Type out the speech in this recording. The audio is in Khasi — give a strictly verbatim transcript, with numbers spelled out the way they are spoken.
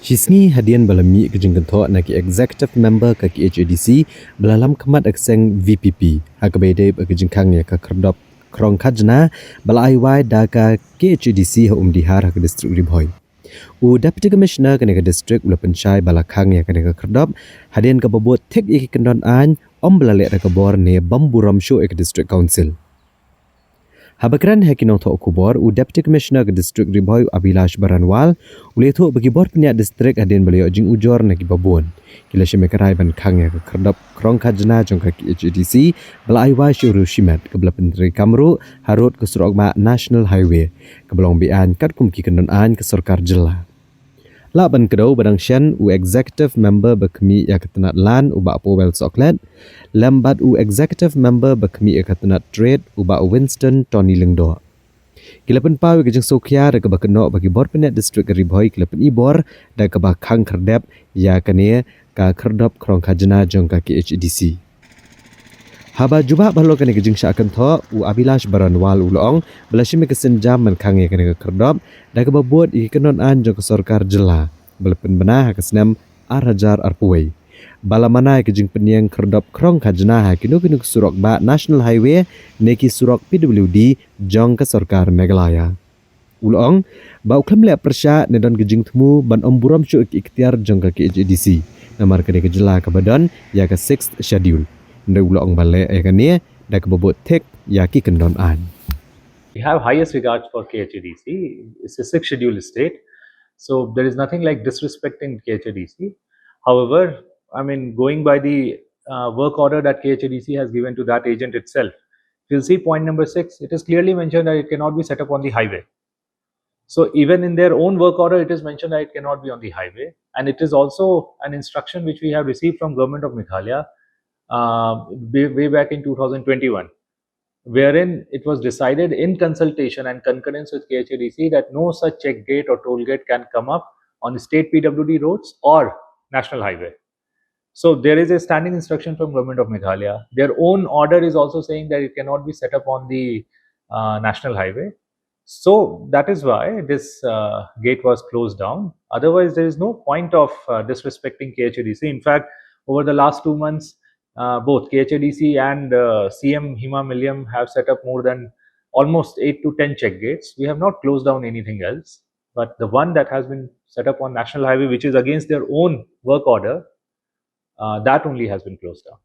Shisngi hadien ba la mih ka jingkynthoh na ki executive member ka K H A D C ba la lam khmat ha ka seng V P P ha kaba ïadei bad ka jingkhang ïa ka khyrdop khrong khajna ba la ai wai da ka K H A D C ha Umdihar ha ka district Ri Bhoi. U Deputy Commissioner kane ka district u la pynshai ba la khang ïa kane ka khyrdop hadien kaba bud thik ïa ki kyndon aiñ ym ba la leh da ka bor ne bym burom shuh ïa ka District Council. Haba kren ha ki nongthoh khubor, u Deputy Commissioner ka District Ri Bhoi, u Abhilash Baranwal, u la ïathuh ba ki bor pynïaid district hadien ba la ïoh jingujor na kiba bun, ki la shim ïa ka rai ban khang ïa ka khyrdop khrong khajna jong ka K H A D C ba la ai wai sha u riew shimet, kaba la pyntreikam ruh harud ka surok bah National Highway, kaba long beaiñ katkum ki kyndon aiñ ka sorkar jylla. Lah ban kdew ba dang shen u Executive Member ba khmih ïa ka tnat Land, u Bah Powell Sohkhlet, lem bad u Executive Member ba khmih ïa ka tnat Trade, u Bah Winston Tony Lyngdoh. Ki la pynpaw ïa ka jingsngewkhia da kaba kynnoh ba ki bor pynïaid district ka Ri Bhoi ki la pyn-i bor da kaba khang khyrdep ïa kane ka khyrdop khrong khajna jong ka K H A D C. Haba jubab halor kane ka jingshah kynthoh, u Abhilash Baranwal u la ong ba la shim ïa ka sienjam ban khang ïa kane ka khyrdop da kaba bud ïa ki kyndon aiñ jong ka sorkar jylla ba la pynbna ha ka snem ar hajar arphew wei, ba la mana ïa ka jingpynïeng khyrdop khrong khajna ha kino kino ki surok bah National Highway ne ki surok P W D jong ka sorkar Meghalaya. U la ong ba u khlem leh pyrshah ne don ka jingthmu ban ym burom shuh ïa ki iktiar jong ka K H A D C namar kane ka jylla kaba don ïa ka Sixth Schedule. Hynrei u la ong ba leh ïa kane da kaba bud thik ïa ki kyndon aiñ. We have highest regard for K H A D C. It's a sixth schedule state. So there is nothing like disrespecting K H A D C. However, I mean, going by the uh, work order that K H A D C has given to that agent itself, if you'll see point number six, it is clearly mentioned that it cannot be set up on the highway. So even in their own work order, it is mentioned that it cannot be on the highway. And it is also an instruction which we have received from Government of Meghalaya uh, way, way back in two thousand twenty-one, wherein it was decided in consultation and concurrence with K H A D C that no such check gate or toll gate can come up on state P W D roads or national highway. So there is a standing instruction from Government of Meghalaya. Their own order is also saying that it cannot be set up on the uh, national highway. So that is why this uh, gate was closed down. Otherwise, there is no point of uh, disrespecting K H A D C. In fact, over the last two months, uh, both K H A D C and uh, C M Hima Milliam have set up more than almost eight to ten check gates. We have not closed down anything else. But the one that has been set up on National Highway, which is against their own work order, uh, that only has been closed down.